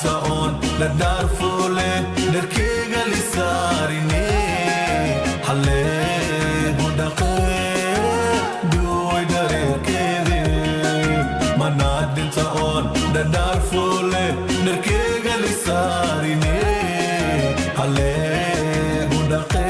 Manaadinta oon dhadhaar fuule dharkeyga lisaarine halleegu dhaqee duway dhareerkeede. Manaadinta oon dhadhaar fuule dharkeyga lisaarine halleegu dhaqee.